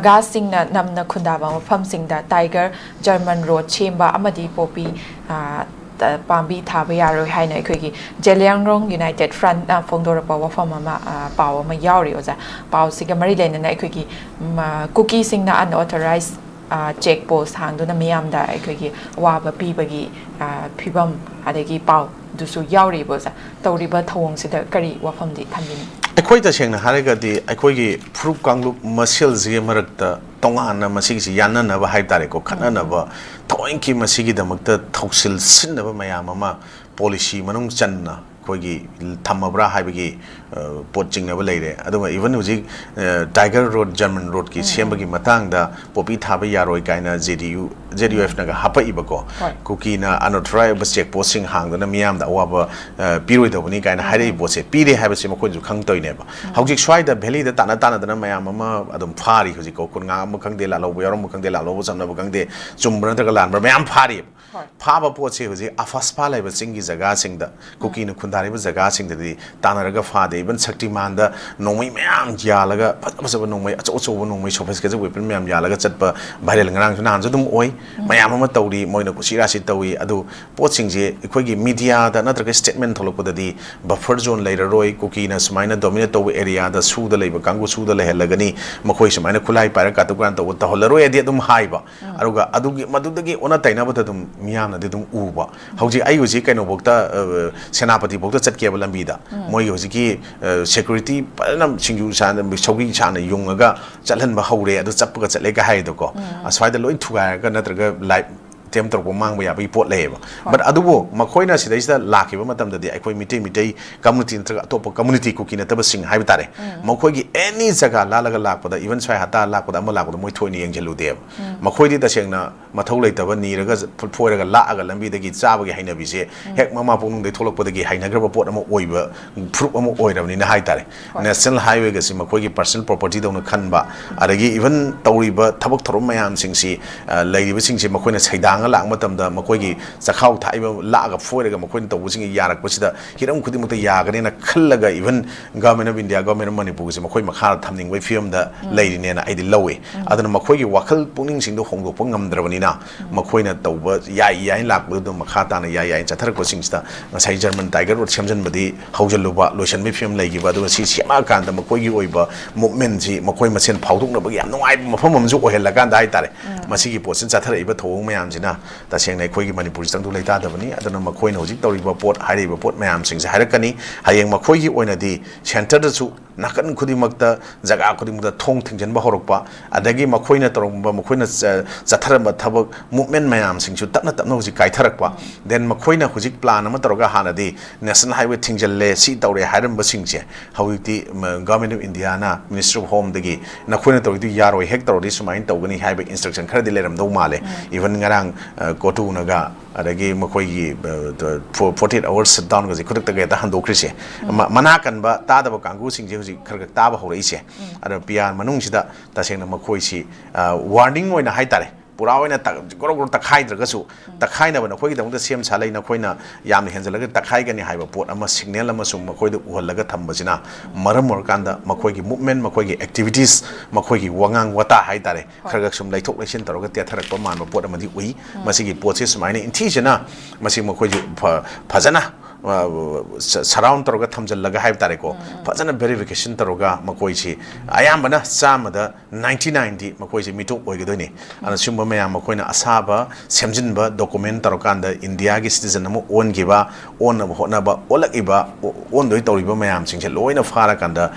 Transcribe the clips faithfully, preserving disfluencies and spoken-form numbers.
ꯅꯥꯒꯥꯁꯤꯡꯅ ꯅꯝꯅ ꯈꯨꯟꯗꯥꯕ ꯃꯐꯝꯁꯤꯡꯗ tiger German road ꯁꯦꯝꯕ ꯑꯃꯗꯤ ꯄꯣꯄꯤ, ꯑ, ꯇ-, ꯄꯥꯝꯕꯤ ꯊꯥꯕ ꯌꯥꯔꯣꯏ ꯍꯥꯏꯅ ꯑꯩꯈꯣꯏꯒꯤ ꯖꯦꯂꯤꯌꯥꯡꯔꯣꯡ ꯌꯨꯅꯥꯏꯇꯦꯗ ꯐ꯭ꯔꯟꯠꯅ ꯐꯣꯡꯗꯣꯔꯛꯄ ꯋꯥꯐꯝ ꯑꯃ, ꯑ, ꯄꯥꯎ ꯑꯃ ꯌꯥꯎꯔꯤ, ꯑꯣꯖꯥ꯫ ꯄꯥꯎꯁꯤꯒ ꯃꯔꯤ ꯂꯩꯅꯅ ꯑꯩꯈꯣꯏꯒꯤ, ꯎꯝ, ꯑ, ꯀꯨꯀꯤꯁꯤꯡꯅ unauthorized, ꯑ, check post ꯍꯥꯡꯗꯨꯅ ꯃꯤꯌꯥꯝꯗ ꯑꯩꯈꯣꯏꯒꯤ ꯑꯋꯥꯕ ꯄꯤꯕꯒꯤ, ꯑ, ꯐꯤꯕꯝ ꯑꯗꯒꯤ ꯄꯥꯎꯗꯨꯁꯨ ꯌꯥꯎꯔꯤꯕ, ꯑꯣꯖꯥ꯫ ꯇꯧꯔꯤꯕ ꯊꯧꯑꯣꯡꯁꯤꯗ ꯀꯔꯤ ꯋꯥꯐꯝꯗꯤ ꯊꯝꯕꯤꯅꯤꯡꯉꯤ? ꯑꯩꯈꯣꯏ ꯇꯁꯦꯡꯅ ꯍꯥꯏꯔꯒꯗꯤ ꯑꯩꯈꯣꯏꯒꯤ ꯐꯨꯔꯨꯞ ꯀꯥꯡꯂꯨꯞ ꯃꯁꯦꯜꯁꯤꯒꯤ ꯃꯔꯛꯇ ꯇꯣꯉꯥꯟꯅ ꯃꯁꯤꯒꯤꯁꯤ ꯌꯥꯅꯅꯕ ꯍꯥꯏ ꯇꯥꯔꯦꯀꯣ, ꯈꯠꯅꯅꯕ ꯊꯑꯣꯏꯀꯤ ꯃꯁꯤꯒꯤꯗꯃꯛꯇ ꯊꯧꯁꯤꯜ ꯁꯤꯟꯅꯕ ꯃꯌꯥꯝ ꯑꯃ ꯄꯣꯂꯤꯁꯤ ꯃꯅꯨꯡ ꯆꯟꯅ ꯑꯩꯈꯣꯏꯒꯤ ꯊꯝꯃꯕ꯭ꯔꯥ ꯍꯥꯏꯕꯒꯤ, ꯑ, ꯄꯣꯠ ꯆꯤꯡꯅꯕ ꯂꯩꯔꯦ꯫ ꯑꯗꯨꯒ even ꯍꯧꯖꯤꯛ, ꯑ, ꯇꯥꯏꯒꯔ ꯔꯣꯠ, ꯖꯔꯃꯟ ꯔꯣꯠꯀꯤ ꯁꯦꯝꯕꯒꯤ ꯃꯇꯥꯡꯗ ꯄꯣꯄꯤ ꯊꯥꯕ ꯌꯥꯔꯣꯏ ꯀꯥꯏꯅ ꯖꯦ ꯗꯤ ꯌꯨ, ꯖꯦ ꯗꯤ ꯌꯨ ꯑꯦꯐꯅꯒ ꯍꯥꯄꯛꯏꯕꯀꯣ꯫ ꯍꯣꯏ꯫ ꯀꯨꯀꯤꯅ unauthorized check postꯁꯤꯡ ꯍꯥꯡꯗꯨꯅ ꯃꯤꯌꯥꯝꯗ ꯑꯋꯥꯕ, ꯑ, ꯄꯤꯔꯣꯏꯗꯧꯕꯅꯤ ꯀꯥꯏꯅ ꯍꯥꯏꯔꯛꯏ ꯄꯣꯠꯁꯦ ꯄꯤꯔꯦ ꯍꯥꯏꯕꯁꯦ ꯃꯈꯣꯏꯁꯨ ꯈꯪꯗꯣꯏꯅꯦꯕ꯫ ꯍꯧꯖꯤꯛ ꯁ꯭ꯋꯥꯏꯗ ꯚꯦꯂꯤꯗ ꯇꯥꯟꯅ ꯇꯥꯟꯅꯗꯅ ꯃꯌꯥꯝ ꯑꯃ ꯑꯗꯨꯝ ꯐꯥꯔꯤ ꯍꯧꯖꯤꯛꯀꯣ, ꯀꯨꯟ ꯉꯥ ꯑꯃ ꯈꯪꯗꯦ, ꯂꯥꯜꯍꯧꯕ ꯌꯥꯎꯔꯝꯕ ꯈꯪꯗꯦ, ꯂꯥꯜꯍꯧꯕ ꯆꯝꯅꯕ ꯈꯪꯗꯦ, ꯆꯨꯝꯕ꯭ꯔꯥ ꯅꯠꯇ꯭ꯔꯒ ꯂꯥꯟꯕ꯭ꯔꯥ ꯃꯌꯥꯝ ꯐꯥꯔꯤꯕ꯫ ꯍꯣꯏ꯫ ꯐꯥꯕ ꯄꯣꯠꯁꯦ ꯍꯧꯖꯤꯛ ꯑꯐꯥꯁꯄꯥ ꯂꯩꯕ ꯆꯤꯡꯒꯤ ꯖꯒꯥꯁꯤꯡꯗ, ꯀꯨꯀꯤꯅ ꯈꯨꯟꯗꯥꯔꯤꯕ ꯖꯒꯥꯁꯤꯡꯗꯗꯤ ꯇꯥꯟꯅꯔꯒ ꯐꯥꯗꯦ꯫ Even ꯁꯛꯇꯤꯃꯥꯟꯗ ꯅꯣꯡꯃꯩ ꯃꯌꯥꯝ ꯌꯥꯜꯂꯒ, ꯐꯖ ꯐꯖꯕ ꯅꯣꯡꯃꯩ, ꯑꯆꯧ ꯑꯆꯧꯕ ꯅꯣꯡꯃꯩ, sophisticated weapon ꯃꯌꯥꯝ ꯌꯥꯜꯂꯒ ꯆꯠꯄ viral ꯉꯔꯥꯡꯁꯨ ꯅꯍꯥꯟꯁꯨ ꯑꯗꯨꯝ ꯑꯣꯏ꯫ ꯃꯌꯥꯝ ꯑꯃ ꯇꯧꯔꯤ, ꯃꯣꯏꯅ ꯀꯨꯁꯤ ꯔꯥꯁꯤ ꯇꯧꯏ꯫ ꯑꯗꯨ ꯄꯣꯠꯁꯤꯡꯁꯦ ꯑꯩꯈꯣꯏꯒꯤ ꯃꯤꯗꯤꯌꯥꯗ ꯅꯠꯇ꯭ꯔꯒ statement ꯊꯣꯛꯂꯛꯄꯗꯗꯤ buffer zone ꯂꯩꯔꯔꯣꯏ, ꯀꯨꯀꯤꯅ ꯁꯨꯃꯥꯏꯅ dominate ꯇꯧꯕ areaꯗ ꯁꯨꯗ ꯂꯩꯕ ꯀꯥꯡꯕꯨ ꯁꯨꯗ ꯂꯩꯍꯜꯂꯒꯅꯤ, ꯃꯈꯣꯏ ꯁꯨꯃꯥꯏꯅ ꯈꯨꯠꯂꯥꯏ ꯄꯥꯏꯔꯒ ꯀꯥꯇꯨ ꯀꯥꯔꯟ ꯇꯧꯕ ꯇꯧꯍꯜꯂꯔꯣꯏ ꯍꯥꯏꯗꯤ ꯑꯗꯨꯝ ꯍꯥꯏꯕ꯫ ꯑꯗꯨꯒ ꯑꯗꯨꯒꯤ, ꯃꯗꯨꯗꯒꯤ ꯑꯣꯟꯅ ꯇꯩꯅꯕꯗ ꯑꯗꯨꯝ ꯃꯤꯌꯥꯝꯅꯗꯤ ꯑꯗꯨꯝ ꯎꯕ꯫ ꯍꯧꯖꯤꯛ ꯑꯩ ꯍꯧꯖꯤꯛ ꯀꯩꯅꯣꯐꯧꯗ, ꯑ, ꯁꯦꯅꯥꯄꯇꯤꯐꯧꯗ ꯆꯠꯀꯦꯕ ꯂꯝꯕꯤꯗ꯫ ꯃꯣꯏꯒꯤ ꯍꯧꯖꯤꯛꯀꯤ, ꯑ, security ꯐꯖꯅ ꯁꯤꯡꯖꯨ ꯁꯥꯅ, ꯁꯧꯒ꯭ꯔꯤ ꯁꯥꯅ ꯌꯨꯡꯉꯒ ꯆꯠꯍꯟꯕ ꯍꯧꯔꯦ, ꯑꯗꯨ ꯆꯠꯄꯒ ꯆꯠꯂꯦꯒ ꯍꯥꯏꯗꯣꯀꯣ꯫ ꯑꯁ꯭ꯋꯥꯏꯗ ꯂꯣꯏ ꯊꯨꯒꯥꯏꯔꯒ ꯅꯠꯇ꯭ꯔꯒ life attempt ꯇꯧꯔꯛꯄ ꯃꯥꯡꯕ ꯌꯥꯕꯒꯤ ꯄꯣꯠ ꯂꯩꯌꯦꯕ꯫ But ꯑꯗꯨꯕꯨ ꯃꯈꯣꯏꯅ ꯁꯤꯗꯩꯁꯤꯗ ꯂꯥꯛꯈꯤꯕ ꯃꯇꯝꯗꯗꯤ ꯑꯩꯈꯣꯏ ꯃꯤꯇꯩ, ꯃꯤꯇꯩ community ꯅꯠꯇ꯭ꯔꯒ ꯑꯇꯣꯞꯄ community ꯀꯨꯀꯤ ꯅꯠꯇꯕꯁꯤꯡ ꯍꯥꯏꯕ ꯇꯥꯔꯦ, ꯃꯈꯣꯏꯒꯤ any ꯖꯒꯥ ꯂꯥꯜꯂꯒ ꯂꯥꯛꯄꯗ, even ꯁ꯭ꯋꯥꯏ ꯍꯠꯇꯥ ꯂꯥꯛꯄꯗ, ꯑꯃ ꯂꯥꯛꯄꯗ ꯃꯣꯏ ꯊꯣꯏꯅ ꯌꯦꯡꯁꯤꯜꯂꯨꯗꯦꯕ꯫ ꯃꯈꯣꯏꯗꯤ ꯇꯁꯦꯡꯅ ꯃꯊꯧ ꯂꯩꯇꯕ ꯅꯤꯔꯒ ꯐꯣꯏꯔꯒ ꯂꯥꯛꯑꯒ ꯂꯝꯕꯤꯗꯒꯤ ꯆꯥꯕꯒꯤ ꯍꯩꯅꯕꯤꯁꯦ ꯍꯦꯛ ꯃꯃꯥ ꯄꯣꯛꯅꯨꯡꯗꯒꯤ ꯊꯣꯛꯂꯛꯄꯗꯒꯤ ꯍꯩꯅꯈ꯭ꯔꯕ ꯄꯣꯠ ꯑꯃ ꯑꯣꯏꯕ, ꯐꯨꯔꯨꯞ ꯑꯃ ꯑꯣꯏꯔꯕꯅꯤꯅ ꯍꯥꯏ ꯇꯥꯔꯦ꯫ National highwayꯒꯁꯤ ꯃꯈꯣꯏꯒꯤ personal propertyꯗꯧꯅ ꯈꯟꯕ, ꯑꯗꯒꯤ even ꯇꯧꯔꯤꯕ ꯊꯕꯛ ꯊꯧꯔꯝ ꯃꯌꯥꯝꯁꯤꯡꯁꯤ, ꯑ, ꯂꯩꯔꯤꯕꯁꯤꯡꯁꯤ ꯃꯈꯣꯏꯅ ꯁꯩꯗꯥꯡ ꯂꯥꯛꯄ ꯃꯇꯝꯗ ꯃꯈꯣꯏꯒꯤ ꯆꯈꯥꯎ ꯊꯥꯛꯏꯕ ꯂꯥꯛꯑꯒ ꯐꯣꯏꯔꯒ ꯃꯈꯣꯏꯅ ꯇꯧꯕꯁꯤꯡꯒꯤ ꯌꯥꯔꯛꯄꯁꯤꯗ ꯍꯤꯔꯝ ꯈꯨꯗꯤꯡꯃꯛꯇ ꯌꯥꯒꯅꯦꯅ ꯈꯜꯂꯒ even Government of India, Government of ꯃꯅꯤꯄꯨꯔꯒꯤꯁꯦ ꯃꯈꯣꯏ ꯃꯈꯥꯗ ꯊꯝꯅꯤꯡꯕꯒꯤ ꯐꯤꯕꯝꯗ ꯂꯩꯔꯤꯅꯦꯅ ꯑꯩꯗꯤ ꯂꯧꯏ꯫ ꯑꯗꯨꯅ ꯃꯈꯣꯏꯒꯤ ꯋꯥꯈꯜ ꯄꯨꯛꯅꯤꯡꯁꯤꯡꯗꯣ ꯍꯣꯡꯗꯣꯛꯄ ꯉꯝꯗ꯭ꯔꯕꯅꯤꯅ ꯃꯈꯣꯏꯅ ꯇꯧꯕ ꯌꯥꯏ ꯌꯥꯏꯅ ꯂꯥꯛꯄꯗꯨꯗ ꯃꯈꯥ ꯇꯥꯅ ꯌꯥꯏ ꯌꯥꯏꯅ ꯆꯠꯊꯔꯛꯄꯁꯤꯡꯁꯤꯗ ꯉꯁꯥꯏ German Tiger Road ꯁꯦꯝꯖꯤꯟꯕꯗꯤ ꯍꯧꯖꯤꯜꯂꯨꯕ, ꯂꯣꯏꯁꯤꯟꯕꯒꯤ ꯐꯤꯕꯝ ꯂꯩꯈꯤꯕ, ꯑꯗꯨꯒ ꯁꯤ ꯁꯦꯝꯃꯛꯑꯀꯥꯟꯗ ꯃꯈꯣꯏꯒꯤ ꯑꯣꯏꯕ movementꯁꯤ ꯃꯈꯣꯏ ꯃꯁꯦꯟ ꯐꯥꯎꯗꯣꯛꯅꯕꯒꯤ ꯌꯥꯝ ꯅꯨꯡꯉꯥꯏꯕ ꯃꯐꯝ ꯑꯃꯁꯨ ꯑꯣꯏꯍꯜꯂꯀꯥꯟꯗ ꯍꯥꯏꯇꯥꯔꯦ꯫ ꯃꯁꯤꯒꯤ ꯄꯣꯠꯁꯤꯅ ꯆꯠꯊꯔꯛꯏꯕ ꯊꯧꯑꯣꯡ ꯃꯌꯥꯝꯁꯤꯅ ꯇꯁꯦꯡꯅ ꯑꯩꯈꯣꯏꯒꯤ ꯃꯅꯤꯄꯨꯔꯁꯤꯗꯪꯗꯨ ꯂꯩꯇꯥꯗꯕꯅꯤ꯫ ꯑꯗꯨꯅ ꯃꯈꯣꯏꯅ ꯍꯧꯖꯤꯛ ꯇꯧꯔꯤꯕ ꯄꯣꯠ, ꯍꯥꯏꯔꯤꯕ ꯄꯣꯠ ꯃꯌꯥꯝꯁꯤꯡꯁꯦ ꯍꯥꯏꯔꯛꯀꯅꯤ꯫ ꯍꯌꯦꯡ ꯃꯈꯣꯏꯒꯤ ꯑꯣꯏꯅꯗꯤ centreꯗꯁꯨ ꯅꯥꯀꯟ ꯈꯨꯗꯤꯡꯃꯛꯇ, ꯖꯒꯥ ꯈꯨꯗꯤꯡꯃꯛꯇ ꯊꯣꯡ ꯊꯤꯡꯖꯤꯟꯕ ꯍꯧꯔꯛꯄ, ꯑꯗꯒꯤ ꯃꯈꯣꯏꯅ ꯇꯧꯔꯝꯕ, ꯃꯈꯣꯏꯅ ꯆ-, ꯆꯠꯊꯔꯝꯕ ꯊꯕꯛ, movement ꯃꯌꯥꯝꯁꯤꯡꯁꯨ ꯇꯞꯅ ꯇꯞꯅ ꯍꯧꯖꯤꯛ ꯀꯥꯏꯊꯔꯛꯄ꯫ Then ꯃꯈꯣꯏꯅ ꯍꯧꯖꯤꯛ plan ꯑꯃ ꯇꯧꯔꯒ ꯍꯥꯟꯅꯗꯤ National Highway ꯊꯤꯡꯖꯤꯜꯂꯦ, ꯁꯤ ꯇꯧꯔꯦ ꯍꯥꯏꯔꯝꯕꯁꯤꯡꯁꯦ ꯍꯧꯖꯤꯛꯇꯤ, ꯃ, Government of Indiaꯅ Ministry of Homeꯗꯒꯤ ꯅꯈꯣꯏꯅ ꯇꯧꯔꯤꯗꯨ ꯌꯥꯔꯣꯏ, ꯍꯦꯛ ꯇꯧꯔꯗꯤ ꯁꯨꯃꯥꯏꯅ ꯇꯧꯒꯅꯤ ꯍꯥꯏꯕ instruction ꯈꯔꯗꯤ ꯂꯩꯔꯝꯗꯧ ꯃꯥꯜꯂꯦ꯫ Even ꯉꯔꯥꯡ, ꯑ, ꯀꯣꯇꯨꯅꯒ ꯑꯗꯒꯤ ꯃꯈꯣꯏꯒꯤ, ꯑ, ꯐꯣ-, forty eight hours shutdownꯒꯁꯦ ꯈꯨꯗꯛꯇꯒ ꯍꯦꯛꯇ ꯍꯟꯗꯣꯛꯈ꯭ꯔꯤꯁꯦ꯫ ꯃ-, ꯃꯅꯥ ꯀꯟꯕ ꯇꯥꯗꯕ ꯀꯥꯡꯕꯨꯁꯤꯡꯁꯦ ꯍꯧꯖꯤꯛ ꯈꯔ ꯈꯔ ꯇꯥꯕ ꯍꯧꯔꯛꯏꯁꯦ꯫ ꯑꯗꯣ ꯄꯤꯌꯥꯔ ꯃꯅꯨꯡꯁꯤꯗ ꯇꯁꯦꯡꯅ ꯃꯈꯣꯏꯁꯤ, ꯑ, warning ꯑꯣꯏꯅ ꯍꯥꯏꯇꯥꯔꯦ, ꯄꯨꯔꯥ ꯑꯣꯏꯅ ꯇ-, ꯒꯣꯔꯣ ꯒꯣꯔꯣ ꯇꯛꯈꯥꯏꯗ꯭ꯔꯒꯁꯨ, ꯇꯛꯈꯥꯏꯅꯕ ꯅꯈꯣꯏꯒꯤꯗꯃꯛꯇ ꯁꯦꯝ ꯁꯥ ꯂꯩ, ꯅꯈꯣꯏꯅ ꯌꯥꯝꯅ ꯍꯦꯟꯖꯜꯂꯒ ꯇꯛꯈꯥꯏꯒꯅꯤ ꯍꯥꯏꯕ ꯄꯣꯠ ꯑꯃ, signal ꯑꯃꯁꯨ ꯃꯈꯣꯏꯗ ꯎꯍꯜꯂꯒ ꯊꯝꯕꯁꯤꯅ ꯃꯔꯝ ꯑꯣꯏꯔꯀꯥꯟꯗ ꯃꯈꯣꯏꯒꯤ movement, ꯃꯈꯣꯏꯒꯤ activities, ꯃꯈꯣꯏꯒꯤ ꯋꯥꯉꯥꯡ ꯋꯥꯇꯥ ꯍꯥꯏꯇꯥꯔꯦ, ꯈꯔ ꯈꯔ ꯁꯨꯝ ꯂꯩꯊꯣꯛ ꯂꯩꯁꯤꯟ ꯇꯧꯔꯒ ꯇꯦꯊꯔꯛꯄ ꯃꯥꯟꯕ ꯄꯣꯠ ꯑꯃꯗꯤ ꯎꯏ꯫ ꯃꯁꯤꯒꯤ ꯄꯣꯠꯁꯤ ꯁꯨꯃꯥꯏꯅ ꯏꯟꯊꯤꯖꯅ ꯃꯁꯤ ꯃꯈꯣꯏꯁꯤ ꯐ-, ꯐꯖꯅ, ꯑ, ꯁ-, surround ꯇꯧꯔꯒ ꯊꯝꯖꯤꯜꯂꯒ ꯍꯥꯏꯕ ꯇꯥꯔꯦꯀꯣ, ꯐꯖꯅ verification ꯇꯧꯔꯒ ꯃꯈꯣꯏꯁꯤ ꯑꯌꯥꯝꯕꯅ ꯆꯥꯝꯃꯗ ninety nineꯗꯤ ꯃꯈꯣꯏꯁꯤ ꯃꯤꯇꯣꯞ ꯑꯣꯏꯒꯗꯣꯏꯅꯤ꯫ ꯑꯗꯨꯅ ꯁꯤꯒꯨꯝꯕ ꯃꯌꯥꯝ ꯃꯈꯣꯏꯅ ꯑꯁꯥꯕ ꯁꯦꯝꯖꯤꯟꯕ, document ꯇꯧꯔꯀꯥꯟꯗ ꯏꯟꯗꯤꯌꯥꯒꯤ citizen ꯑꯃ ꯑꯣꯟꯈꯤꯕ, ꯑꯣꯟꯅꯕ ꯍꯣꯠꯅꯕ, ꯑꯣꯜꯂꯛꯏꯕ, ꯑꯣ-, ꯑꯣꯟꯗꯣꯏ ꯇꯧꯔꯤꯕ ꯃꯌꯥꯝꯁꯤꯡꯁꯦ ꯂꯣꯏꯅ ꯐꯥꯔꯀꯥꯟꯗ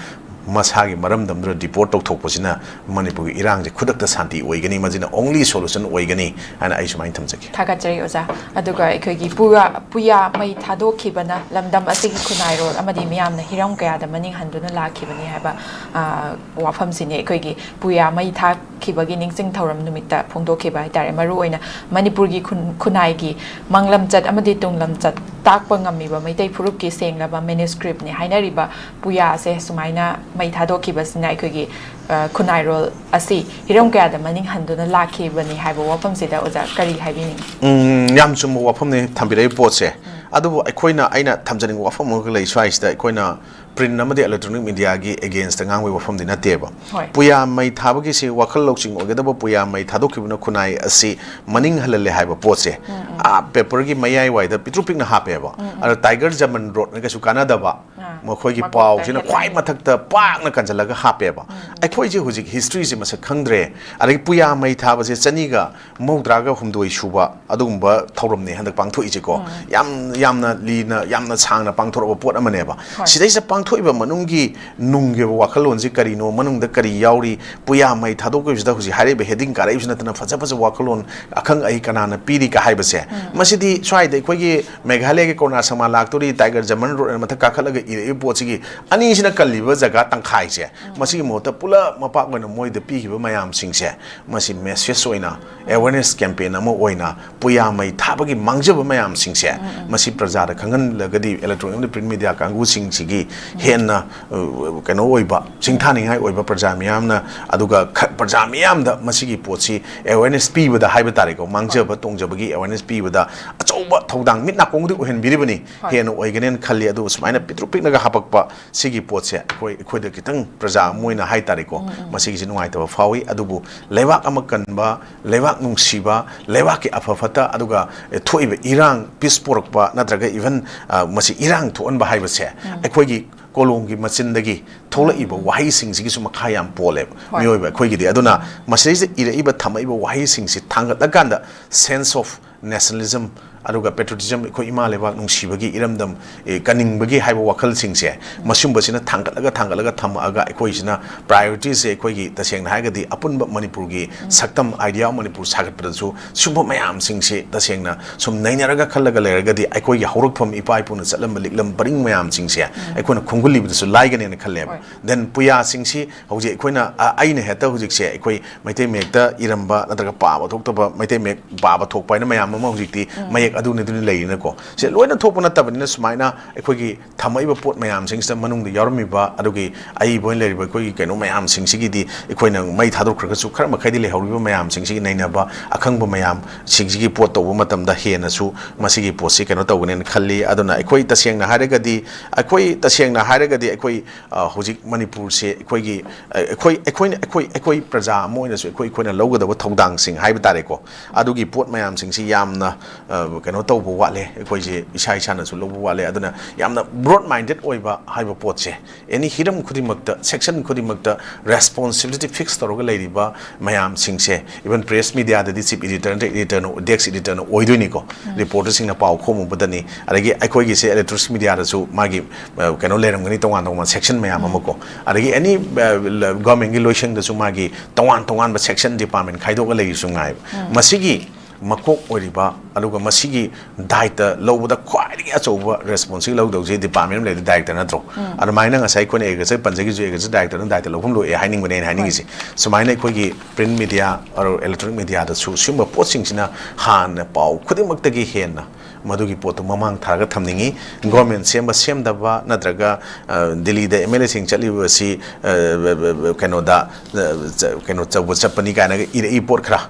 ꯃꯁꯥꯒꯤ ꯃꯔꯝꯗꯝꯗꯨꯗ deport ꯇꯧꯊꯣꯛꯄꯁꯤꯅ ꯃꯅꯤꯄꯨꯔꯒꯤ ꯏꯔꯥꯡꯁꯦ ꯈꯨꯗꯛꯇ ꯁꯥꯟꯇꯤ ꯑꯣꯏꯒꯅꯤ, ꯃꯁꯤꯅ only solution ꯑꯣꯏꯒꯅꯤ ꯍꯥꯏꯅ ꯑꯩ ꯁꯨꯃꯥꯏꯅ ꯊꯝꯖꯒꯦ꯫ ꯊꯥꯒꯠꯆꯔꯤ ꯑꯣꯖꯥ꯫ ꯑꯗꯨꯒ ꯑꯩꯈꯣꯏꯒꯤ ꯄꯨꯌꯥ, ꯄꯨꯌꯥ ꯃꯩ ꯊꯥꯗꯣꯛꯈꯤꯕꯅ ꯂꯝꯗꯝ ꯑꯁꯤꯒꯤ ꯈꯨꯟꯅꯥꯏꯔꯣꯜ ꯑꯃꯗꯤ ꯃꯤꯌꯥꯝꯅ ꯍꯤꯔꯝ ꯀꯌꯥꯗ ꯃꯅꯤꯡ ꯍꯟꯗꯨꯅ ꯂꯥꯛꯈꯤꯕꯅꯤ ꯍꯥꯏꯕ, ꯑ, ꯋꯥꯐꯝꯁꯤꯅꯤ ꯑꯩꯈꯣꯏꯒꯤ ꯄꯨꯌꯥ ꯃꯩ ꯊꯥꯈꯤꯕꯒꯤ ꯅꯤꯡꯁꯤꯡ ꯊꯧꯔꯝ ꯅꯨꯃꯤꯠꯇ ꯐꯣꯡꯗꯣꯛꯈꯤꯕ ꯍꯥꯏꯇꯥꯔꯦ꯫ ꯃꯔꯨꯑꯣꯏꯅ ꯃꯅꯤꯄꯨꯔꯒꯤ ꯈꯨꯟ-, ꯈꯨꯟꯅꯥꯏꯒꯤ ꯃꯥꯡꯂꯝꯆꯠ ꯑꯃꯗꯤ ꯇꯨꯡꯂꯝꯆꯠ ꯇꯥꯛꯄ ꯉꯝꯃꯤꯕ ꯃꯩꯇꯩ ꯐꯨꯔꯨꯞꯀꯤ ꯁꯦꯡꯂꯕ ꯃꯦꯅꯨꯁꯀ꯭ꯔꯤꯞꯅꯤ ꯍꯥꯏꯅꯔꯤꯕ ꯄꯨꯌꯥꯁꯦ ꯁꯨꯃꯥꯏꯅ ꯃꯩ ꯊꯥꯗꯣꯛꯈꯤꯕꯁꯤꯅ ꯑꯩꯈꯣꯏꯒꯤ, ꯑ, ꯈꯨꯟꯅꯥꯏꯔꯣꯜ ꯑꯁꯤ ꯍꯤꯔꯝ ꯀꯌꯥꯗ ꯃꯅꯤꯡ ꯍꯟꯗꯨꯅ ꯂꯥꯛꯈꯤꯕꯅꯤ ꯍꯥꯏꯕ ꯋꯥꯐꯝꯁꯤꯗ ꯑꯣꯖꯥ ꯀꯔꯤ ꯍꯥꯏꯕꯤꯅꯤꯡꯉꯤ? ꯎꯝ, ꯌꯥꯝ ꯆꯨꯝꯕ ꯋꯥꯐꯝꯅꯤ ꯊꯝꯕꯤꯔꯛꯏ ꯄꯣꯠꯁꯦ꯫ ꯑꯗꯨꯕꯨ ꯑꯩꯈꯣꯏꯅ, ꯑꯩꯅ ꯊꯝꯖꯅꯤꯡꯕ ꯋꯥꯐꯝ ꯑꯃꯒ ꯂꯩ ꯁ꯭ꯋꯥꯏꯁꯤꯗ꯫ ꯑꯩꯈꯣꯏꯅ print ꯑꯃꯗꯤ electronic mediaꯒꯤ againstꯇ ꯉꯥꯡꯕꯒꯤ ꯋꯥꯐꯝꯗꯤ ꯅꯠꯇꯦꯕ꯫ ꯍꯣꯏ꯫ ꯄꯨꯌꯥ ꯃꯩ ꯊꯥꯕꯒꯤꯁꯤ ꯋꯥꯈꯜ ꯂꯧꯁꯤꯡ ꯑꯣꯏꯒꯗꯕ ꯄꯨꯌꯥ ꯃꯩ ꯊꯥꯗꯣꯛꯈꯤꯕꯅ ꯈꯨꯟꯅꯥꯏ ꯑꯁꯤ ꯃꯅꯤꯡ ꯍꯜꯍꯜꯂꯦ ꯍꯥꯏꯕ ꯄꯣꯠꯁꯦ꯫ ꯑꯥ, paperꯒꯤ ꯃꯌꯥꯏ ꯋꯥꯏꯗ ꯄꯤꯛꯇ꯭ꯔꯨ ꯄꯤꯛꯅ ꯍꯥꯞꯄꯦꯕ꯫ ꯑꯗꯣ Tiger German Roadꯅ ꯀꯩꯁꯨ ꯀꯥꯟꯅꯗꯕ, ꯑꯥ, ꯃꯈꯣꯏꯒꯤ ꯃꯀꯣꯛꯇ ꯄꯥꯎꯁꯤꯅ headline꯫ ꯈ꯭ꯋꯥꯏ ꯃꯊꯛꯇ ꯄꯥꯛꯅ ꯀꯟꯁꯤꯜꯂꯒ ꯍꯥꯞꯄꯦꯕ꯫ ꯑꯩꯈꯣꯏꯁꯦ ꯍꯧꯖꯤꯛ historyꯁꯦ ꯃꯁꯛ ꯈꯪꯗ꯭ꯔꯦ꯫ ꯑꯗꯒꯤ ꯄꯨꯌꯥ ꯃꯩ ꯊꯥꯕꯁꯦ ꯆꯅꯤꯒ ꯃꯧꯗ꯭ꯔꯥꯒ ꯍꯨꯝꯗꯣꯏ ꯁꯨꯕ ꯑꯗꯨꯒꯨꯝꯕ ꯊꯧꯔꯝꯅꯦ ꯍꯟꯗꯛ ꯄꯥꯡꯊꯣꯛꯏꯁꯦꯀꯣ꯫ ꯌꯥꯝ, ꯌꯥꯝꯅ ꯂꯤꯅ, ꯌꯥꯝꯅ ꯁꯥꯡꯅ ꯄꯥꯡꯊꯣꯔꯛꯄ ꯄꯣꯠ ꯑꯃꯅꯦꯕ꯫ ꯍꯣꯏ꯫ ꯁꯤꯗꯩꯁꯤꯗ ꯄꯥꯡꯊꯣꯛꯏꯕ ꯃꯅꯨꯡꯒꯤ ꯅꯨꯡꯒꯤ ꯑꯣꯏꯕ ꯋꯥꯈꯜꯂꯣꯟꯁꯤ ꯀꯔꯤꯅꯣ, ꯃꯅꯨꯡꯗ ꯀꯔꯤ ꯌꯥꯎꯔꯤ, ꯄꯨꯌꯥ ꯃꯩ ꯊꯥꯗꯣꯛꯄꯁꯤꯗ ꯍꯧꯖꯤꯛ ꯍꯥꯏꯔꯤꯕ heading ꯀꯥꯔꯛꯏꯕꯁꯤ ꯅꯠꯇꯅ ꯐꯖ ꯐꯖꯕ ꯋꯥꯈꯜꯂꯣꯟ ꯑꯈꯪ ꯑꯍꯩ ꯀꯅꯥꯅ ꯄꯤꯔꯤꯒ ꯍꯥꯏꯕꯁꯦ, ꯃꯁꯤꯗꯤ ꯁ꯭ꯋꯥꯏꯗ ꯑꯩꯈꯣꯏꯒꯤ ꯃꯦꯘꯥꯂꯌꯒꯤ ꯀꯣꯔꯣꯅꯥ ꯁꯃꯥ ꯂꯥꯛꯇꯣꯔꯤ, Tiger German Roadꯅ ꯃꯊꯛ ꯀꯥꯈꯠꯂꯒ ꯏꯔꯛꯏꯕ ꯄꯣꯠꯁꯤꯒꯤ ꯑꯅꯤꯁꯤꯅ ꯀꯜꯂꯤꯕ ꯖꯒꯥ ꯇꯪꯈꯥꯏꯁꯦ, ꯃꯁꯤꯒꯤ ꯃꯍꯨꯠꯇ ꯄꯨꯂꯞ ꯃꯄꯥꯛ ꯑꯣꯏꯅ ꯃꯣꯏꯗ ꯄꯤꯈꯤꯕ ꯃꯌꯥꯝꯁꯤꯡꯁꯦ, ꯃꯁꯤ message ꯑꯣꯏꯅ, awareness campaign ꯑꯃ ꯑꯣꯏꯅ ꯄꯨꯌꯥ ꯃꯩ ꯊꯥꯕꯒꯤ ꯃꯥꯡꯖꯕ ꯃꯌꯥꯝꯁꯤꯡꯁꯦ, ꯃꯁꯤ ꯄ꯭ꯔꯖꯥꯗ ꯈꯪꯍꯜꯂꯒꯗꯤ electronic ꯑꯃꯗꯤ print media ꯀꯥꯡꯕꯨꯁꯤꯡꯁꯤꯒꯤ ꯍꯦꯟꯅ, ꯑ, ꯀꯩꯅꯣ ꯑꯣꯏꯕ, ꯁꯤꯡꯊꯥꯅꯤꯡꯉꯥꯏ ꯑꯣꯏꯕ ꯄ꯭ꯔꯖꯥ ꯃꯤꯌꯥꯝꯅ, ꯑꯗꯨꯒ ꯈ-, ꯄ꯭ꯔꯖꯥ ꯃꯤꯌꯥꯝꯗ ꯃꯁꯤꯒꯤ ꯄꯣꯠꯁꯤ awareness ꯄꯤꯕꯗ ꯍꯥꯏꯕ ꯇꯥꯔꯦꯀꯣ, ꯃꯥꯡꯖꯕ ꯇꯣꯡꯖꯕꯒꯤ awareness ꯄꯤꯕꯗ ꯑꯆꯧꯕ ꯊꯧꯗꯥꯡ ꯃꯤꯠ ꯅꯥꯀꯣꯡꯗꯤ ꯑꯣꯏꯍꯟꯕꯤꯔꯤꯕꯅꯤ, ꯍꯣꯏ꯫ ꯍꯦꯟꯅ ꯑꯣꯏꯒꯅꯦꯅ ꯈꯜꯂꯤ꯫ ꯑꯗꯨꯕꯨ ꯁꯨꯃꯥꯏꯅ ꯄꯤꯛꯇ꯭ꯔꯨ ꯄꯤꯛꯅꯒ ꯍꯥꯄꯛꯄ ꯁꯤꯒꯤ ꯄꯣꯠꯁꯦ ꯑꯩꯈꯣꯏ, ꯑꯩꯈꯣꯏꯗ ꯈꯤꯇꯪ ꯄ꯭ꯔꯖꯥ ꯑꯃ ꯑꯣꯏꯅ ꯍꯥꯏ ꯇꯥꯔꯦꯀꯣ, ꯃꯁꯤꯒꯤꯁꯤ ꯅꯨꯡꯉꯥꯏꯇꯕ ꯐꯥꯎꯏ꯫ ꯑꯗꯨꯕꯨ ꯂꯩꯕꯥꯛ ꯑꯃ ꯀꯟꯕ, ꯂꯩꯕꯥꯛ ꯅꯨꯡꯁꯤꯕ, ꯂꯩꯕꯥꯛꯀꯤ ꯑꯐ ꯐꯠꯇ, ꯑꯗꯨꯒ ꯊꯣꯛꯏꯕ ꯏꯔꯥꯡ, peace ꯄꯣꯔꯛꯄ ꯅꯠꯇ꯭ꯔꯒ even, ꯑ, ꯃꯁꯤ ꯏꯔꯥꯡ ꯊꯣꯛꯍꯟꯕ ꯍꯥꯏꯕꯁꯦ ꯑꯩꯈꯣꯏꯒꯤ ꯀꯣꯂꯣꯝꯒꯤ ꯃꯆꯤꯟꯗꯒꯤ ꯊꯣꯛꯂꯛꯏꯕ ꯋꯥꯍꯩꯁꯤꯡꯁꯤꯒꯤꯁꯨ ꯃꯈꯥ ꯌꯥꯝ ꯄꯣꯜꯂꯦꯕ ꯍꯣꯏ꯫ ꯃꯤꯑꯣꯏꯕ ꯑꯩꯈꯣꯏꯒꯤꯗꯤ꯫ ꯑꯗꯨꯅ ꯃꯁꯤꯗꯩꯁꯤꯗ ꯏꯔꯛꯏꯕ, ꯊꯝꯃꯛꯏꯕ ꯋꯥꯍꯩꯁꯤꯡꯁꯤ ꯊꯥꯡꯒꯠꯂꯀꯥꯟꯗ sense of nationalism ꯑꯗꯨꯒ patriotism, ꯑꯩꯈꯣꯏ ꯏꯃꯥ ꯂꯩꯕꯥꯛ ꯅꯨꯡꯁꯤꯕꯒꯤ, ꯏꯔꯝꯗꯝ, ꯑꯦ, ꯀꯟꯅꯤꯡꯕꯒꯤ ꯍꯥꯏꯕ ꯋꯥꯈꯜꯁꯤꯡꯁꯦ, ꯃꯁꯤꯒꯨꯝꯕꯁꯤꯅ ꯊꯥꯡꯒꯠꯂꯒ, ꯊꯥꯡꯒꯠꯂꯒ ꯊꯝꯃꯛꯑꯒ ꯑꯩꯈꯣꯏꯁꯤꯅ priorityꯁꯦ ꯑꯩꯈꯣꯏꯒꯤ ꯇꯁꯦꯡꯅ ꯍꯥꯏꯔꯒꯗꯤ ꯑꯄꯨꯟꯕ ꯃꯅꯤꯄꯨꯔꯒꯤ ꯁꯛꯇꯝ, idea of ꯃꯅꯤꯄꯨꯔ ꯁꯥꯒꯠꯄꯗꯁꯨ ꯁꯤꯒꯨꯝꯕ ꯃꯌꯥꯝꯁꯤꯡꯁꯦ ꯇꯁꯦꯡꯅ ꯁꯨꯝ ꯅꯩꯅꯔꯒ ꯈꯜꯂꯒ ꯂꯩꯔꯒꯗꯤ ꯑꯩꯈꯣꯏꯒꯤ ꯍꯧꯔꯛꯐꯝ ꯏꯄꯥ ꯏꯄꯨꯅ ꯆꯠꯂꯝꯕ ꯂꯤꯛꯂꯝ ꯄꯔꯤꯡ ꯃꯌꯥꯝꯁꯤꯡꯁꯦ ꯑꯩꯈꯣꯏꯅ ꯈꯣꯡꯒꯨꯜꯂꯤꯕꯗꯁꯨ ꯂꯥꯏꯒꯅꯦꯅ ꯈꯜꯂꯦꯕ꯫ ꯍꯣꯏ꯫ Then ꯄꯨꯌꯥꯁꯤꯡꯁꯤ ꯍꯧꯖꯤꯛ ꯑꯩꯈꯣꯏꯅ, ꯑ, ꯑꯩꯅ ꯍꯦꯛꯇ ꯍꯧꯖꯤꯛꯁꯦ ꯑꯩꯈꯣꯏ ꯃꯩꯇꯩ ꯃꯌꯦꯛꯇ ꯏꯔꯝꯕ ꯅꯠꯇ꯭ꯔꯒ ꯄꯥꯕ ꯊꯣꯛꯇꯕ, ꯃꯩꯇꯩ ꯃꯌꯦꯛ ꯄꯥꯕ ꯊꯣꯛꯄ ꯍꯥꯏꯅ ꯃꯌꯥꯝ ꯑꯃ ꯍꯧꯖꯤꯛꯇꯤ ꯃꯌꯦꯛ ꯑꯗꯨꯅꯤ ꯑꯗꯨꯅꯤ ꯂꯩꯔꯤꯅꯀꯣ꯫ ꯁꯤ ꯂꯣꯏꯅ ꯊꯣꯛꯄ ꯅꯠꯇꯕꯅꯤꯅ, ꯁꯨꯃꯥꯏꯅ ꯑꯩꯈꯣꯏꯒꯤ ꯊꯝꯃꯛꯏꯕ ꯄꯣꯠ ꯃꯌꯥꯝꯁꯤꯡꯁꯤꯗ ꯃꯅꯨꯡꯗ ꯌꯥꯎꯔꯝꯃꯤꯕ ꯑꯗꯨꯒꯤ ꯑꯏꯕ ꯑꯣꯏꯅ ꯂꯩꯔꯤꯕ ꯑꯩꯈꯣꯏꯒꯤ ꯀꯩꯅꯣ ꯃꯌꯥꯝꯁꯤꯡꯁꯤꯒꯤꯗꯤ ꯑꯩꯈꯣꯏꯅ ꯃꯩ ꯊꯥꯗꯣꯛꯈ꯭ꯔꯒꯁꯨ ꯈꯔ ꯃꯈꯩꯗꯤ ꯂꯩꯍꯧꯔꯤꯕ ꯃꯌꯥꯝꯁꯤꯡꯁꯤꯒꯤ ꯅꯩꯅꯕ ꯑꯈꯪꯕ ꯃꯌꯥꯝꯁꯤꯡꯁꯤꯒꯤ ꯄꯣꯠ ꯇꯧꯕ ꯃꯇꯝꯗ ꯍꯦꯟꯅꯁꯨ ꯃꯁꯤꯒꯤ ꯄꯣꯠꯁꯤ ꯀꯩꯅꯣ ꯇꯧꯒꯅꯦꯅ ꯈꯜꯂꯤ꯫ ꯑꯗꯨꯅ ꯑꯩꯈꯣꯏ ꯇꯁꯦꯡꯅ ꯍꯥꯏꯔꯒꯗꯤ, ꯑꯩꯈꯣꯏ ꯇꯁꯦꯡꯅ ꯍꯥꯏꯔꯒꯗꯤ ꯑꯩꯈꯣꯏ, ꯑ, ꯍꯧꯖꯤꯛ ꯃꯅꯤꯄꯨꯔꯁꯦ ꯑꯩꯈꯣꯏꯒꯤ, ꯑ, ꯑꯩꯈꯣꯏ, ꯑꯩꯈꯣꯏꯅ, ꯑꯩꯈꯣꯏ, ꯑꯩꯈꯣꯏ ꯄ꯭ꯔꯖꯥ ꯑꯃ ꯑꯣꯏꯅꯁꯨ ꯑꯩꯈꯣꯏ, ꯑꯩꯈꯣꯏꯅ ꯂꯧꯒꯗꯕ ꯊꯧꯗꯥꯡꯁꯤꯡ ꯍꯥꯏꯕ ꯇꯥꯔꯦꯀꯣ, ꯑꯗꯨꯒꯤ ꯄꯣꯠ ꯃꯌꯥꯝꯁꯤꯡꯁꯤ ꯌꯥꯝꯅ, ꯑ, ꯀꯩꯅꯣ ꯇꯧꯕ ꯋꯥꯠꯂꯦ꯫ ꯑꯩꯈꯣꯏꯁꯦ ꯏꯁꯥ ꯏꯁꯥꯅꯁꯨ ꯂꯧꯕ ꯋꯥꯠꯂꯦ꯫ ꯑꯗꯨꯅ ꯌꯥꯝꯅ broad minded ꯑꯣꯏꯕ ꯍꯥꯏꯕ ꯄꯣꯠꯁꯦ, ꯑꯦꯅꯤ ꯍꯤꯔꯝ ꯈꯨꯗꯤꯡꯃꯛꯇ, section ꯈꯨꯗꯤꯡꯃꯛꯇ responsibility fix ꯇꯧꯔꯒ ꯂꯩꯔꯤꯕ ꯃꯌꯥꯝꯁꯤꯡꯁꯦ, even press mediaꯗꯗꯤ chief editor ꯅꯠꯇ꯭ꯔꯒ editorꯅ, desk editorꯅ ꯑꯣꯏꯗꯣꯏꯅꯤꯀꯣ꯫ Reporterꯁꯤꯡꯅ ꯄꯥꯎ ꯈꯣꯝꯃꯨꯕꯗꯅꯤ, ꯑꯗꯒꯤ ꯑꯩꯈꯣꯏꯒꯤꯁꯦ electronic mediaꯗꯁꯨ ꯃꯥꯒꯤ, ꯑ, ꯀꯩꯅꯣ ꯂꯩꯔꯝꯒꯅꯤ, ꯇꯣꯉꯥꯟ ꯇꯣꯉꯥꯟꯕ section ꯃꯌꯥꯝ ꯑꯃ ꯀꯣ꯫ ꯑꯗꯒꯤ ꯑꯦꯅꯤ, ꯑ, ꯂ-, governmentꯀꯤ ꯂꯣꯏꯁꯪꯗꯁꯨ ꯃꯥꯒꯤ ꯇꯣꯉꯥꯟ ꯇꯣꯉꯥꯟꯕ section department ꯈꯥꯏꯗꯣꯛꯑꯒ ꯂꯩꯔꯤꯁꯨ ꯉꯥꯏꯕ꯫ ꯃꯁꯤꯒꯤ ꯃꯀꯣꯛ ꯑꯣꯏꯔꯤꯕ, ꯑꯗꯨꯒ ꯃꯁꯤꯒꯤ ꯗꯥꯏꯇ ꯂꯧꯕꯗ ꯈ꯭ꯋꯥꯏꯗꯒꯤ ꯑꯆꯧꯕ responsibility ꯂꯧꯗꯧꯁꯦ department ꯑꯃ ꯂꯩꯔꯗꯤ director ꯅꯠꯇ꯭ꯔꯣ? ꯑꯗꯨꯃꯥꯏꯅ ꯉꯁꯥꯏ ꯑꯩꯈꯣꯏꯅ agriculture ꯄꯟꯖꯈꯤꯕꯁꯨ, agriculture directorꯅ ꯗꯥꯏꯇ ꯂꯧꯐꯝ ꯂꯣꯛꯑꯦ ꯍꯥꯏꯅꯤꯡꯕꯅꯦ ꯑꯩꯅ ꯍꯥꯏꯅꯤꯡꯉꯤꯁꯦ꯫ ꯁꯨꯃꯥꯏꯅ ꯑꯩꯈꯣꯏꯒꯤ print media or electronic mediaꯗꯁꯨ ꯁꯤꯒꯨꯝꯕ ꯄꯣꯠꯁꯤꯡꯁꯤꯅ ꯍꯥꯟꯅ ꯄꯥꯎ ꯈꯨꯗꯤꯡꯃꯛꯇꯒꯤ ꯍꯦꯟꯅ ꯃꯗꯨꯒꯤ ꯄꯣꯠꯇꯨ ꯃꯃꯥꯡ ꯊꯥꯔꯒ ꯊꯝꯅꯤꯡꯉꯤ꯫ Government ꯁꯦꯝꯕ ꯁꯦꯝꯗꯕ ꯅꯠꯇ꯭ꯔꯒ, ꯑ, ꯗꯤꯜꯂꯤꯗ MLAꯁꯤꯡ ꯆꯠꯂꯤꯕꯁꯤ, ꯑ, ꯀꯩꯅꯣꯗ, ꯑ, ꯆ-, ꯀꯩꯅꯣ ꯇꯧꯕ ꯆꯠꯄꯅꯤ ꯀꯥꯏꯅꯒ ꯏꯔꯛꯏ ꯄꯣꯠ ꯈꯔ,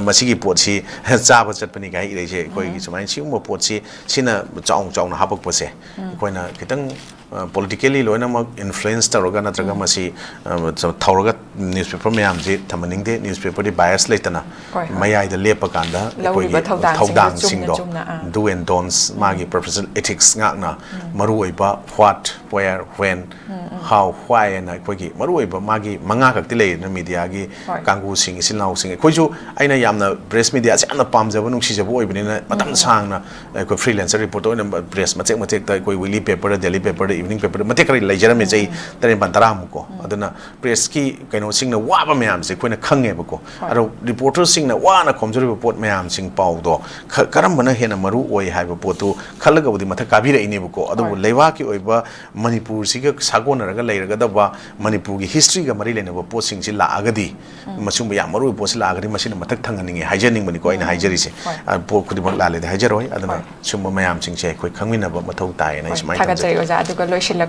ꯃꯁꯤꯒꯤ ꯄꯣꯠꯁꯤ ꯆꯥꯕ ꯆꯠꯄꯅꯤ ꯀꯥꯏꯅ ꯏꯔꯛꯏꯁꯦ ꯑꯩꯈꯣꯏꯒꯤ꯫ ꯁꯨꯃꯥꯏꯅ ꯁꯤꯒꯨꯝꯕ ꯄꯣꯠꯁꯤ, ꯁꯤꯅ ꯆꯥꯎꯅ ꯆꯥꯎꯅ ꯍꯥꯄꯛꯄꯁꯦ ꯑꯩꯈꯣꯏꯅ ꯈꯤꯇꯪ, ꯑ, politically ꯂꯣꯏꯅꯃꯛ influence ꯇꯧꯔꯒ ꯅꯠꯇ꯭ꯔꯒ ꯃꯁꯤ, ꯑ, ꯊꯧꯔꯒ newspaper ꯃꯌꯥꯝꯁꯤ ꯊꯝꯍꯟꯅꯤꯡꯗꯦ꯫ Newspaperꯗꯤ bias ꯂꯩꯇꯅ ꯍꯣꯏ, ꯍꯣꯏ꯫ ꯃꯌꯥꯏꯗ ꯂꯦꯞꯄꯀꯥꯟꯗ ꯂꯧꯔꯤꯕ ꯑꯩꯈꯣꯏꯒꯤ ꯊꯧꯗꯥꯡꯁꯤꯡꯗꯣ ꯊꯧꯗꯥꯡꯁꯤꯡꯗꯣ, ꯆꯨꯝꯅ ꯆꯨꯝꯅ, ꯑꯥ꯫ Do and don'ts, ꯃꯥꯒꯤ professional ethics ꯉꯥꯛꯅ, ꯃꯔꯨꯑꯣꯏꯕ what, where, when, how, why ꯍꯥꯏꯅ ꯑꯩꯈꯣꯏꯒꯤ ꯃꯔꯨꯑꯣꯏꯕ ꯃꯥꯒꯤ ꯃꯉꯥ ꯈꯛꯇꯤ ꯂꯩꯗꯅ mediaꯒꯤ ꯍꯣꯏ꯫ ꯀꯥꯡꯕꯨꯁꯤꯡ, ꯏꯆꯤꯜ ꯏꯅꯥꯎꯁꯤꯡ꯫ ꯑꯩꯈꯣꯏꯁꯨ, ꯑꯩꯅ ꯌꯥꯝꯅ press mediaꯁꯦ ꯌꯥꯝꯅ ꯄꯥꯝꯖꯕ, ꯅꯨꯡꯁꯤꯖꯕ ꯑꯣꯏꯕꯅꯤꯅ ꯃꯇꯝ ꯁꯥꯡꯅ ꯑꯩꯈꯣꯏ freelancer reporter ꯑꯣꯏꯅ press ꯃꯆꯦꯛ ꯃꯆꯦꯛꯇ ꯑꯩꯈꯣꯏ weekly paperꯗ, daily paperꯗ ꯏꯚꯤꯅꯤꯡ ꯄꯦꯄꯔꯗ ꯃꯇꯦꯛ ꯈꯔ ꯂꯩꯖꯔꯝꯃꯦ, ꯆꯍꯤ ꯇꯔꯦꯠ ꯅꯤꯄꯥꯜ ꯇꯔꯥꯃꯨꯛꯀꯣ꯫ ꯑꯗꯨꯅ ꯄ꯭ꯔꯦꯁꯀꯤ ꯀꯩꯅꯣꯁꯤꯡꯅ ꯋꯥꯕ ꯃꯌꯥꯝꯁꯦ ꯑꯩꯈꯣꯏꯅ ꯈꯪꯉꯦꯕꯀꯣ꯫ ꯑꯗꯣ ꯔꯤꯄꯣꯔꯇꯔꯁꯤꯡꯅ ꯋꯥꯅ ꯈꯣꯝꯖꯔꯤꯕ ꯄꯣꯠ ꯃꯌꯥꯝꯁꯤꯡ, ꯄꯥꯎꯗꯣ ꯈ- ꯀꯔꯝꯕꯅ ꯍꯦꯟꯅ ꯃꯔꯨ ꯑꯣꯏ ꯍꯥꯏꯕ ꯄꯣꯠꯇꯨ ꯈꯜꯂꯒꯕꯨꯗꯤ ꯃꯊꯛ ꯀꯥꯕꯤꯔꯛꯏꯅꯦꯕꯀꯣ꯫ ꯑꯗꯨꯕꯨ ꯂꯩꯕꯥꯛꯀꯤ ꯑꯣꯏꯕ ꯃꯅꯤꯄꯨꯔꯁꯤꯒ ꯁꯥꯒꯣꯟꯅꯔꯒ ꯂꯩꯔꯒꯗꯕ, ꯃꯅꯤꯄꯨꯔꯒꯤ ꯍꯤꯁꯇ꯭ꯔꯤꯒ ꯃꯔꯤ ꯂꯩꯅꯕ ꯄꯣꯠꯁꯤꯡꯁꯤ ꯂꯥꯛꯑꯒꯗꯤ, ꯃꯁꯤꯒꯨꯝꯕ ꯌꯥꯝ ꯃꯔꯨ ꯑꯣꯏꯕ ꯄꯣꯠꯁꯤ ꯂꯥꯛꯑꯒꯗꯤ ꯃꯁꯤꯅ ꯃꯊꯛ ꯊꯪꯍꯟꯅꯤꯡꯉꯦ ꯍꯥꯏꯖꯅꯤꯡꯕꯅꯤꯀꯣ ꯑꯩꯅ ꯍꯥꯏꯖꯔꯤꯁꯦ꯫ ꯑ, ꯄꯣꯠ ꯈꯨꯗꯤꯡꯃꯛ ꯂꯥꯜꯂꯦꯗꯤ ꯍꯥꯏꯖꯔꯣꯏ꯫ ꯑꯗꯨꯅ ꯁꯤꯒꯨꯝꯕ ꯃꯌꯥꯝꯁꯤꯡꯁꯦ ꯑꯩꯈꯣꯏ ꯈꯪꯃꯤꯟꯅꯕ ꯃꯊꯧ ꯇꯥꯏꯌꯦꯅ ꯑꯩ ꯁꯨꯃꯥꯏꯅ ꯊꯝꯖꯒꯦ꯫ ꯊꯥꯒꯠꯆꯔꯤ ꯑꯣꯖꯥ꯫ ꯑꯗꯨꯒ ꯂꯣꯏꯁꯤꯜꯂꯛꯄ